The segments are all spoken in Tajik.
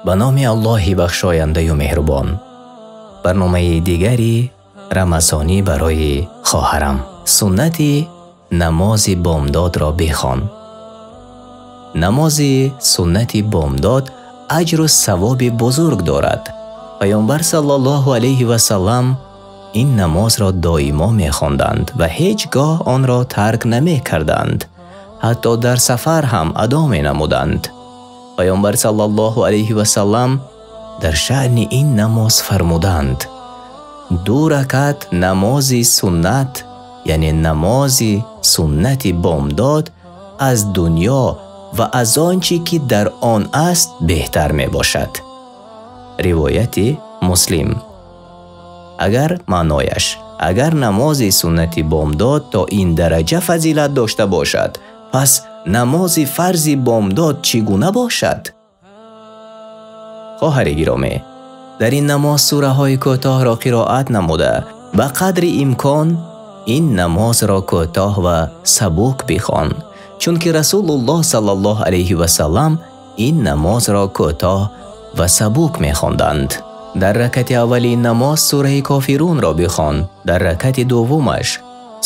Ба номи Аллоҳи бахшояндаю меҳрубон. Барномаи дигари рамазонӣ барои хоҳарам. Суннати намози бомдодро бихон. Намози суннати бомдод аҷру савоби бузург дорад. Паёмбар саллаллоҳу алайҳи васаллам ин намозро доимо мехонданд ва ҳеҷ гоҳ онро тарк намекарданд. Ҳатто дар сафар ҳам адо менамуданд. Паёмбар саллаллоҳу алайҳи васаллам дар шаъни ин намоз фармуданд: ду ракат намози суннат, яъне намози суннати бомдод, аз дунё ва аз он чӣ ки дар он аст беҳтар мебошад. Ривояти Муслим. Агар маънояш, агар намози суннати бомдод то ин дараҷа фазилат дошта бошад, пас намози фарзи бомдод чӣ гуна бошад? Хоҳари гиромӣ, дар ин намоз сураҳои кӯтоҳро қироат намуда, ба қадри имкон ин намозро кӯтоҳ ва сабук бихон, чунки Расулуллоҳ саллаллоҳу алайҳи васаллам ин намозро кӯтоҳ ва сабук мехонданд. Дар ракати аввали намоз сураи Кофирунро бихон, дар ракати дуввумаш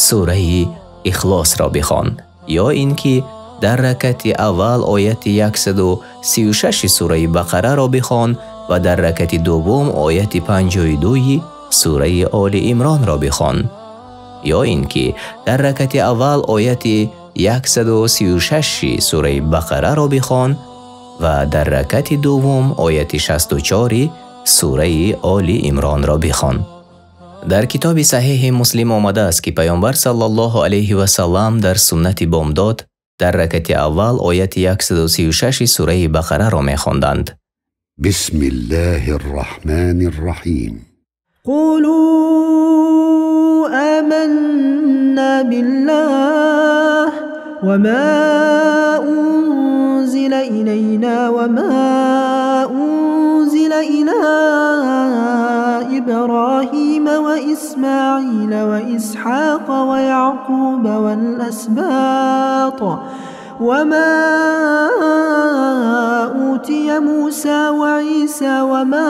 сураи Ихлосро бихон, ё инки дар ракати аввал ояти 136 сураи Бақараро бихон ва дар ракати дуввум ояти 52 сураи Оли Имронро бихон, ё инки дар ракати аввал ояти 136 сураи Бақараро бихон ва дар ракати дуввум ояти 64 сураи Оли Имронро бихон. Дар китоби Саҳеҳи Муслим омадааст, ки Паёмбар саллаллоҳу алайҳи васаллам дар суннати бомдод дар ракати аввал ояти 136 сураи Бақараро мехонданд. Бисмиллаҳир раҳмонир раҳим. Қулу аманна биллаҳ ва ма унзила илайна ва ма унзила ила Иброҳима ва Исмоила ва Исҳоқа ва Яъқуба вал асбот ва ма утия Мусо ва Исо ва ма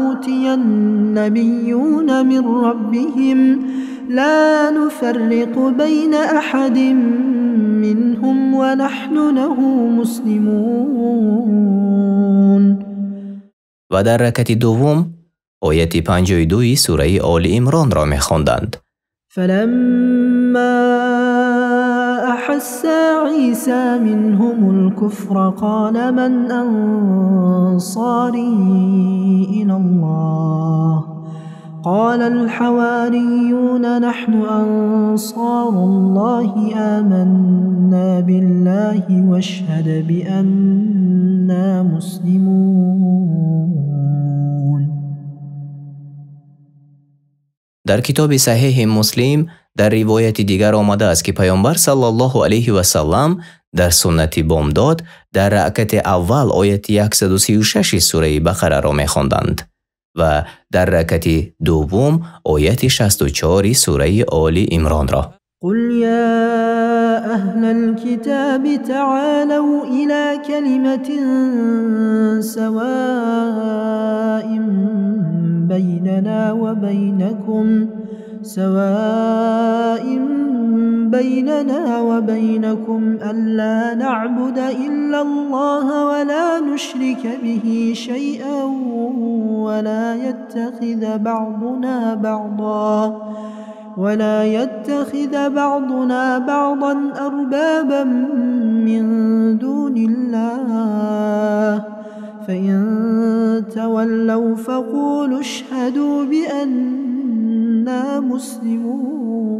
утия н-набийюна мин роббиҳим ла нуфарриқу байна аҳадин минҳум ва наҳну лаҳу муслимун. Ва дар ракати дуввум ояти 52 сураи Оли Имронро мехонданд. فلما أحس عيسى منهم الكفر قال من أنصاري إلى الله قال الحواريون نحن أنصار الله آمنا بالله واشهد بأننا مسلمون. Дар китоби Саҳеҳи Муслим дар ривояти дигар омадааст, ки Паёмбар саллаллоҳу алайҳи васаллам дар суннати бомдод дар ракати аввал ояти 136 сураи Бақараро мехонданд ва дар ракати дуввум ояти 64 сураи Оли Имронро. Қул я аҳлал китаби таъолав ила калиматин савоин байнана ва байнакум سواء بيننا وبينكم ألا نعبد إلا الله ولا نشرك به شيئا ولا يتخذ بعضنا بعضا أربابا من دون الله فإن تولوا فقولوا اشهدوا بأننا مسلمون.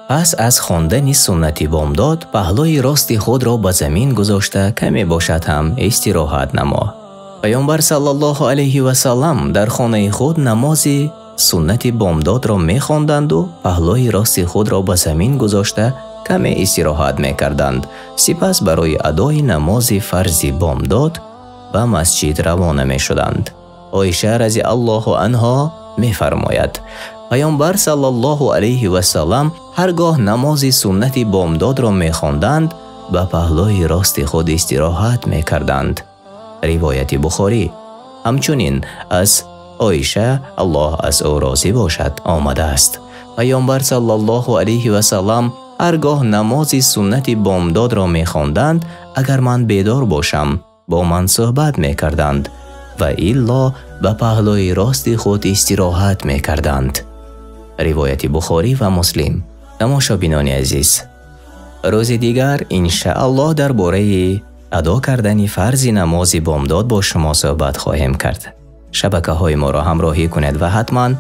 Пас аз хондани суннати бомдод паҳлӯи рости худро ба замин гузошта каме бошад ҳам истироҳат намо. Паёмбар саллаллоҳу алайҳи васаллам дар хонаи худ намози суннати бомдодро мехонданду паҳлӯи рости худро ба замин гузошта каме истироҳат мекарданд. Сипас барои адои намози фарзи бомдод ба масҷид равона мешуданд. Оиша разиаллоҳу анҳо мефармояд: Паёмбар саллаллоҳу алайҳи васаллам ҳар гоҳ намози суннати бомдодро мехонданд, ба паҳлӯи рости худ истироҳат мекарданд. Ривояти Бухорӣ. Ҳамчунин аз Оиша, Аллоҳ аз ӯ розӣ бошад, омадааст: Паёмбар саллаллоҳу алайҳи васаллам ҳаргоҳ намози суннати бомдодро мехонданд, агар ман бедор бошам, бо ман суҳбат мекарданд ва илло ба паҳлӯи рости худ истироҳат мекарданд. Ривояти Бухорӣ ва Муслим. Тамошобинони азиз, рӯзи дигар иншааллоҳ дар бораи адо кардани фарзи намози бомдод бо шумо суҳбат хоҳем кард. Шабакаҳои моро ҳамроҳӣ кунед ва ҳатман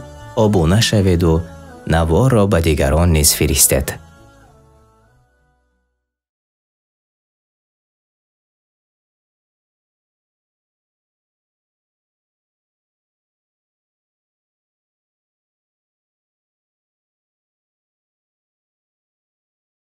обуна шавед ва наворро ба дигарон низ фиристед.